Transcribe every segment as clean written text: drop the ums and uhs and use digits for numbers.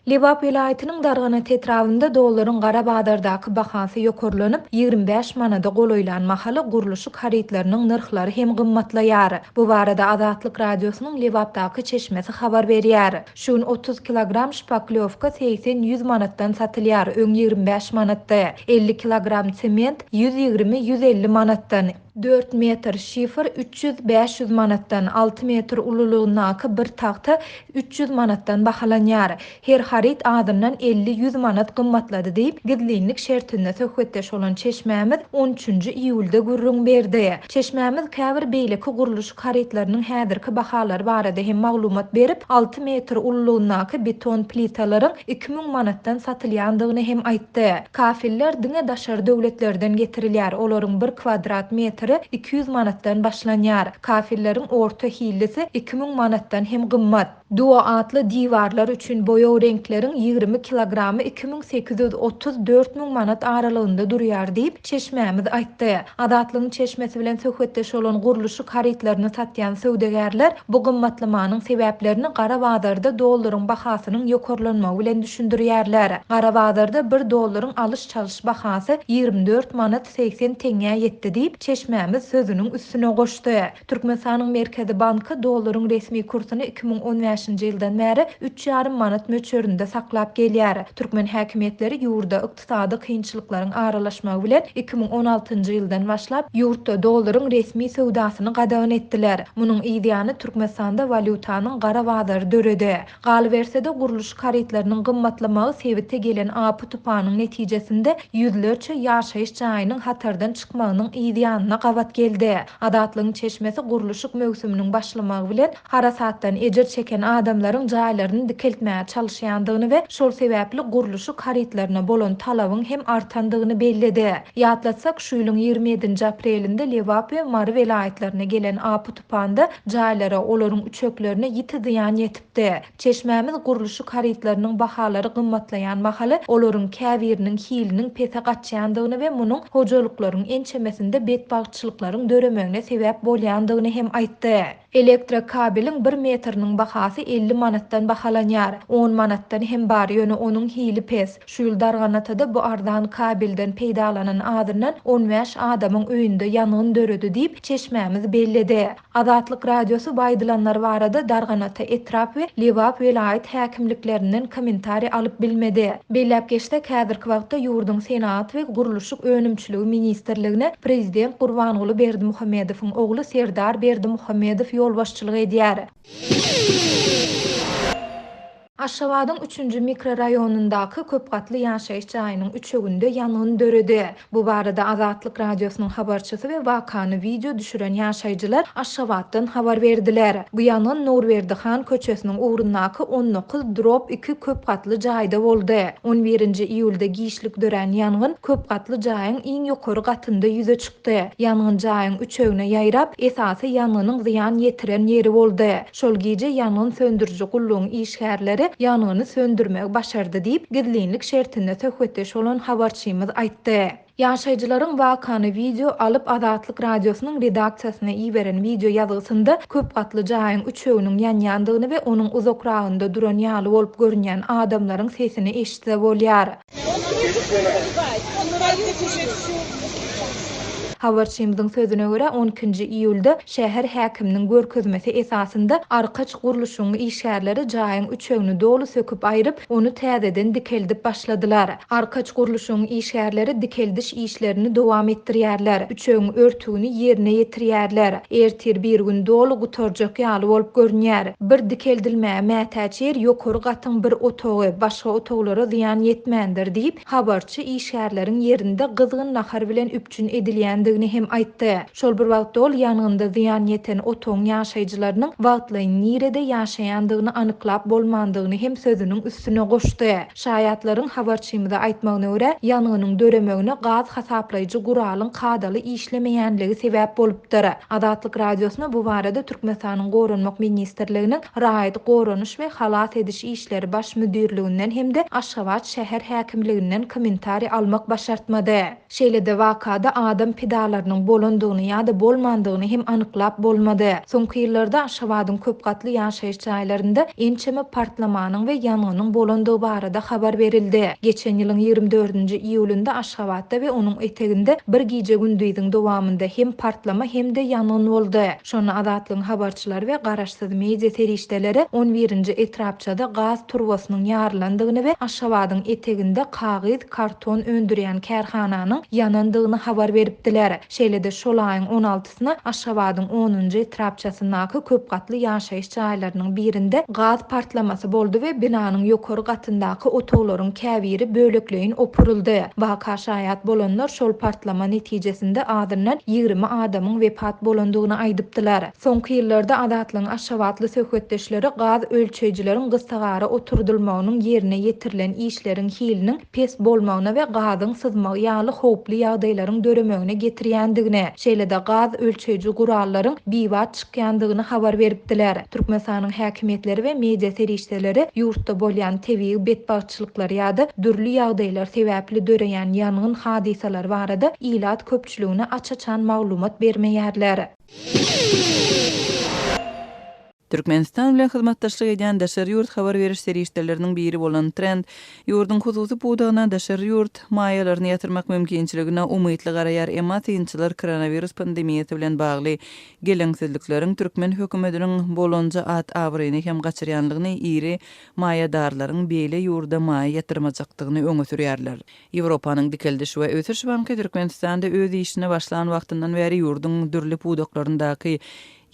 Lebap welaýatynyň Darganat etrabynda dollaryň gara bazardaky bahasy ýokarlanyp, 25 manada golaýlan mahaly gurluşyk harytlarynyň nyrhlary hem gymmatlaýar. Bu barada Azatlyk Radiosynyň Lebapdaky çeşmesi habar berýär. Şu gün 30 kilogram şpaklýowka segsen-ýüz manatdan satylýar, öň 25 manatdy. 50 kilogram sement 120-150 manatdan. Dört metr şifr 300, 500 manatdan, alty metr ululygyndaky bir tagta 300 manatdan bahalanýar. Her haryt azyndan elli-ýüz manat gymmatlady diýip, gizlinlik şertinde söhbetdeş bolan çeşmämiz on üçünji iýulda gürrüň berdi. Çeşmämiz käbir beýleki gurluşyk harytlarynyň häzirki bahalary barada hem maglumat berip, alty metr ululygyndaky beton plitalaryň 2000 manatdan satylýandygyny hem aýtdy. Kafeller diňe daşary döwletlerden getirilýär, olaryň bir kwadrat metri 200 manatdan başlanýar. Kafelleriň orta hillisi 2000 manatdan hem gymmat. Duo atly diwarlar üçin boýag reňkleriň 20 kilogramy 2830, 4000 manat aralygynda durýar diýip, çeşmämiz aýtdy. Azatlygyň çeşmesi bilen söhbetdeş bolan gurluşyk harytlaryny satýan söwdagärler bu gymmatlamanyň sebäplerini gara bazarda dollaryň bahasynyň ýokarlanmagy bilen düşündirýärler. Gara bazarda bir dollaryň alyş-çalyş bahasy 24 manat 80 teňňä ýetdi diýip, çeşmämiz sözüniň üstüne goşdy. Türkmenistanyň Merkezi banky dollaryň resmi kursuny 2015-nji ýyldan bäri üç ýarym manat möçberinde saklap gelýär. Türkmen häkimiýetleri ýurda ykdysady kynçylyklaryň aralaşmagy bilen 2016-njy ýyldan başlap, ýurtda dollaryň resmi söwdasyny gadagan etdiler. Munuň yzýany Türkmenistanda walýutanyň gara bazary döredi. Galyberse-de, gurluşyk harytlarynyň gymmatlamagy sebite gelen apy-tupanyň netijesinde ýüzlerçe ýaşaýyş jaýynyň hatardan çykmagynyň yzýanyna gabat geldi. Azatlygyň çeşmesi gurluşyk möwsüminiň başlamagy bilen harasatdan ejir çeken adamlaryň jaýlaryny dikeltmäge çalyşýandygyny we şol sebäpli gurluşyk harytlaryna bolan talabyň hem artandygyny belledi. Ýatlatsak, şu ýylyň 27-nji aprelinde Lebap we Mary welaýatlaryna gelen apy-tupanda jaýlara, olaryň üçeklerine ýiti zyýan ýetipdi. Çeşmämiz gurluşyk harytlarynyň bahalary gymmatlaýan mahaly olaryň käbiriniň hiliniň pese gaçýandygyny we munuň hojalyklaryň ençemesinde betbagtçylyklaryň döremegine sebäp bolýandygyny hem aýtdy. Elektrokabeliň bir metriniň bahasy 50 manatdan bahalanýar. On manatdan hem bar, ýöne onuň hili pes. Şu ýyl Darganatada bu arzan kabelden peýdalanan azyndan 15 adamyň öýünde ýangyn döredi diýip, çeşmämiz belledi. Azatlyk Radiosy bu aýdylanlar barada Darganata etrap we Lebap welaýat häkimliklerinden kommentariý alyp bilmedi. Belläp geçsek, häzirki wagtda ýurduň Senagat we gurluşyk önümçiligi ministrligine prezident Gurbanguly Berdimuhamedowyň ogly Serdar Berdimuhamedow ýolbaşçylyk edýär. Aşgabadyň üçünji mikroraýonyndaky köp gatly ýaşaýyş jaýynyň üçeginde ýangyn döredi. Bu barada Azatlyk Radiosynyň habarçysy we wakany wideo düşüren ýaşaýjylar Aşgabatdan habar berdiler. Bu ýangyn Nurberdi han köçesiniň ugrundaky 19 drob iki köp gatly jaýda boldy. On birinji iýulda giçlik dörän ýangyn köp gatly jaýyň iň ýokary gatynda ýüze çykdy. Ýangyn jaýyň üçegine ýaýrap, esasy ýangynyň zyýan ýetiren ýeri boldy. Şol gije ýangyn söndüriji gullugyň işgärleri ýangyny söndürmegi başardy diýip, gizlinlik şertinde söhbetdeş bolan habarçymyz aýtdy. Ýaşaýjylaryň wakany wideo alyp Azatlyk Radiosynyň redaksiýasyna iberen wideo ýazgysynda köp gatly jaýyň üçeginiň ýanýandygyny we onuň uzakragynda duran ýaly bolup görünýän adamlaryň sesini eşitse bolýar. Habarçymyzyň sözüne görä, on ikinji iýulda şäher häkiminiň görkezmesi esasynda Arkaç gurluşygyň işgärleri jaýyň üçegini doly söküp aýryp, ony täzeden dikeldip başladylar. Arkaç gurluşygyň işgärleri dikeldiş işlerini dowam etdirýärler, üçegiň örtügini ýerine ýetirýärler. Ertir-birigün doly gutarjak ýaly bolup görünýär. Bir dikeldilmäge mätäç ýer ýokary gatyň bir otagy, başga otaglara zyýan ýetmändir diýip, habarçy işgärleriň ýerinde gyzgyn nahar bilen üpjün edilýändigini hem aýtdy. Şol bir wagtda ol ýangynda zyýan ýeten otagyň ýaşaýjylarynyň wagtlaýyn nirede ýaşaýandygyny anyklap bolmandygyny hem sözüniň üstüne goşdy. Şaýatlaryň habarçymyza aýtmagyna görä, ýangynyň döremegine gaz hasaplaýjy guralyň kadaly işlemeýänligi sebäp bolupdyr. Azatlyk Radiosyna bu barada Türkmenistanyň Goranmak ministrliginiň Raýat goranyş we halas ediş işleri baş müdirliginden hem-de Aşgabat şäher häkimliginden kommentariý almak başartmady. Şeýle-de wakada adam pidalarynyň. pidalarynyň bolandygyny ýa-da bolmandygyny hem anyklap bolmady. Soňky ýyllarda Aşgabadyň köp gatly ýaşaýyş jaýlarynda ençeme partlamanyň we ýangynyň bolandygy barada habar berildi. Geçen ýylyň 24-nji iýulynda Aşgabatda we onuň eteginde bir gije-gündiziň dowamynda hem partlama hem-de ýangyn boldy. Şonda Azatlygyň habarçylary we garaşsyz media serişdeleri on birinji etrapçada gaz turbasynyň ýarylandygyny we Aşgabadyň eteginde kagyz, karton öndürýän kärhananyň ýanandygyny habar beripdiler. Şeýle-de şol aýyň on altysyna Aşgabadyň onunjy etrapçasyndaky köp gatly ýaşaýyş jaýlarynyň birinde gaz partlamasy boldy we binanyň ýokary gatyndaky otaglaryň käbiri bölekleýin opuryldy. Waka şaýat bolanlar şol partlama netijesinde azyndan 20 adamyň wepat bolandygyny aýdypdylar. Soňky ýyllarda Azatlygyň aşgabatly söhbetdeşleri gaz ölçeýjileriň gyssagara oturdylmagynyň ýerine ýetirilen işleriň hiliniň pes bolmagyna we gazyň syzmagy ýaly howply ýagdaýlaryň döremegine getirýändigini, şeýle-de gaz ölçeýji gurallaryň bibat çykýandygyny habar beripdiler. Türkmenistanyň häkimiýetleri we media serişdeleri ýurtda bolýan tebigy betbagtçylyklar ýa-da dürli ýagdaýlar sebäpli döreýän ýangyn hadysalary barada ilat köpçüligine aç-açan maglumat bermeýärler. Türkmenistan bilen hyzmatdaşlyk edýän daşary ýurt habar beriş serişdeleriniň biri bolan Trend ýurduň hususy pudagyna daşary ýurt maýalaryny ýatyrmak mümkinçiligine umytly garaýar, emma synçylar koronawirus pandemiýasy bilen bagly geleňsizlikleriň türkmen hökümetiniň bolanja at-abraýyny hem gaçyrýanlygyny, iri maýadarlaryň beýle ýurda maýa ýatyrmajakdygyny öňe sürýärler. Ýewropanyň Dikeldiş we ösüş banky Türkmenistanda öz işine başlan wagtyndan bäri ýurduň dürli pudaklaryndaky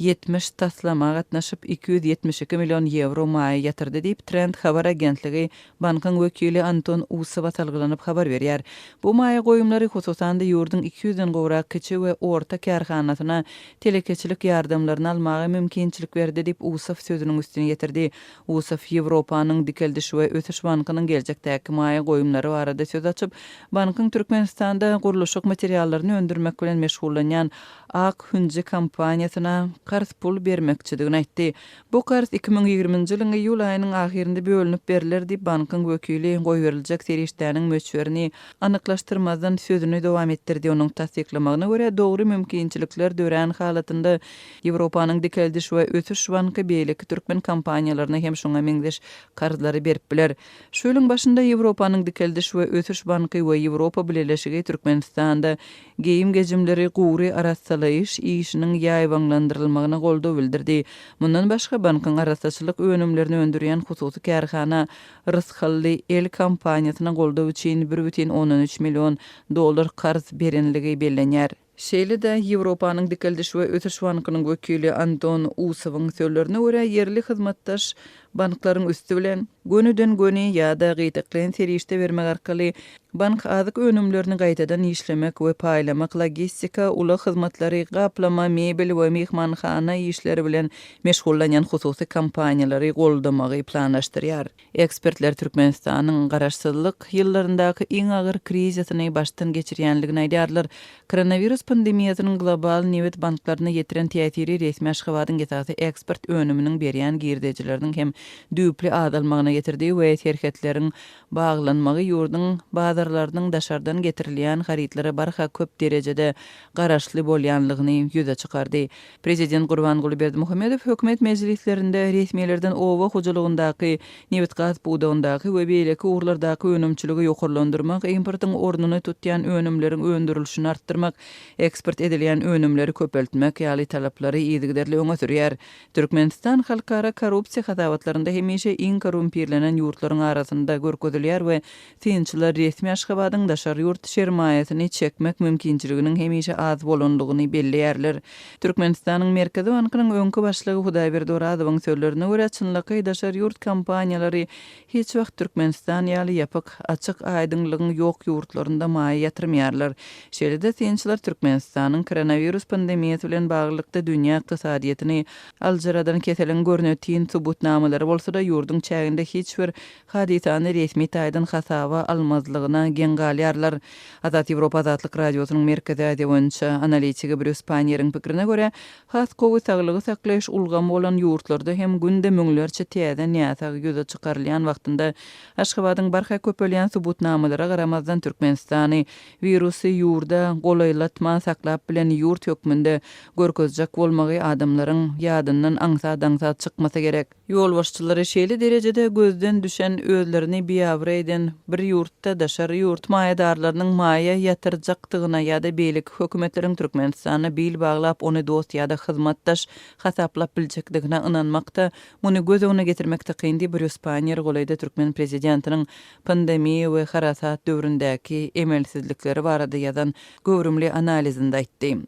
70 taslama gatnaşyp, 272 million ýewro maýa ýatyrdy diýip, Trend habar agentligi bankyň wekili Anton Usowa salgylanyp habar berýär. Bu maýa goýumlary, hususan-da, ýurduň 200 den gowrak kiçi we orta kärhanasyna telekeçilik ýardamlaryny almaga mümkinçilik berdi diýip, Usow sözüniň üstüni ýetirdi. Usow Ýewropanyň Dikeldiş we ösüş bankynyň geljekdäki maýa goýumlary barada söz açyp, bankyň Türkmenistanda gurluşyk materiallaryny öndürmek bilen meşgullanýan Ak hünji kompaniýasyna karz pul bermekçidigini aýtdy. Bu karz 2020-nji ýylyň iýul aýynyň ahyrynda bölünip berler diýip, bankyň wekili goýberiljek serişdäniň möçberini anyklaşdyrmazdan sözüni dowam etdirdi. Onuň tassyklamagyna görä, dogry mümkinçilikler dörän halatynda Ýewropanyň Dikeldiş we ösüş banky beýleki türkmen kompaniýalaryna hem şuňa meňzeş karzlary berip biler. Şu ýylyň başynda Ýewropanyň Dikeldiş we ösüş banky we Ýewropa Bileleşigi Türkmenistanda geýim-gejimleri gury arassalaýyş işiniň ýaýbaňlandyrylmagyna goldaw bildirdi. Mundan başga, bankyň arassaçylyk önümlerini öndürýän hususy kärhana Rysgally el kompaniýasyna goldaw üçin bir bütin ondan üç million dollar karz berenligi bellenýär. Şeýle-de, Ýewropanyň Dikeldiş we ösüş bankynyň wekili Anton Usowyň sözlerine görä, ýerli hyzmatdaş banklaryň üsti bilen gönüden-göni ýa-da gytaklaýyn serişde bermek arkaly bank azyk önümlerini gaýtadan işlemek we paýlamak, logistika, ulag hyzmatlary, gaplama, mebel we myhmanhana işleri bilen meşgullanýan hususy kompaniýalary goldamagy planlaşdyrýar. Ekspertler Türkmenistanyň garaşsyzlyk ýyllaryndaky iň agyr krizisini başdan geçirýänligini aýdýarlar. Koronawirus pandemiýasynyň global nebit banklaryna ýetiren täsiri resmi Aşgabadyň esasy eksport önüminiň berýän girdejileriniň hem düýpli azalmagyna getirdi we serhetleriň baglanmagy ýurduň bazarlarynyň daşardan getirilýän harytlara barha köp derejede garaşly bolýanlygyny ýüze çykardy. Prezident Gurbanguly Berdimuhamedow hökümet mejlislerinde resmilerden oba hojalygyndaky, nebitgaz pudagyndaky we beýleki ugurlardaky önümçiligi ýokarlandyrmak, importyň ornuny tutýan önümleriň öndürilişini artdyrmak, eksport edilýän önümleri köpeltmek ýaly talaplary yzygiderli öňe sürýär. Türkmenistan halkara korrupsiýa hasabatlarynda hemişe iň korrumpirlenen ýurtlaryň arasynda görkezilýär we Synçylar resmi Aşgabadyň daşary ýurt sermaýasyny çekmek mümkinçiliginiň hemişe az bolandygyny belleýärler. Türkmenistanyň Merkezi bankynyň öňki başlygy Hudaýberdi Orazowyň sözlerine görä, çynlakaý daşary ýurt kompaniýalary hiç wagt Türkmenistan ýaly ýapyk, açyk-aýdyňlygyň ýok ýurtlarynda maýa ýatyrmaýarlar. Şeýle-de synçylar Türkmenistanyň koronawirus pandemiýasy bilen baglylykda dünýä ykdysadyýetini aljyradan keseliň görnetin subutnamalary. ýagdaýlary bolsa-da, ýurduň çäginde hiç bir hadysany resmi taýdan hasaba almazlygyna geň galýarlar. Azat Ýewropa Azatlyk Radiosynyň Merkezi Aziýa boýunça analitigi Brýus Panniýeriň pikrine görä, has gowy saglygy saklaýyş ulgamy bolan ýurtlarda hem günde müňlerçe täze näsag ýüze çykarylýan wagtynda Aşgabadyň barha köpelýän subutnamalara garamazdan Türkmenistany wirusy ýurda golaýlatman saklap bilen ýurt hökmünde görkezjek bolmagy adamlaryň ýadyndan aňsat-aňsat çykmasa gerek. Ýolbaşçylary şeýle derejede gözden düşen, özlerini biabraý eden bir ýurtda daşary ýurt maýadarlarynyň maýa ýatyrjakdygyna ýa-da beýleki hökümetleriň Türkmenistana bil baglap ony dost ýa-da hyzmatdaş hasaplap biljekdigine ynanmak-da, muny göz öňüne getirmek-de kyn diýip, Brýus Panniýer golaýda türkmen prezidentiniň pandemiýa we harasat döwründäki emelsizlikleri barada ýazan göwrümli analizinde aýtdy.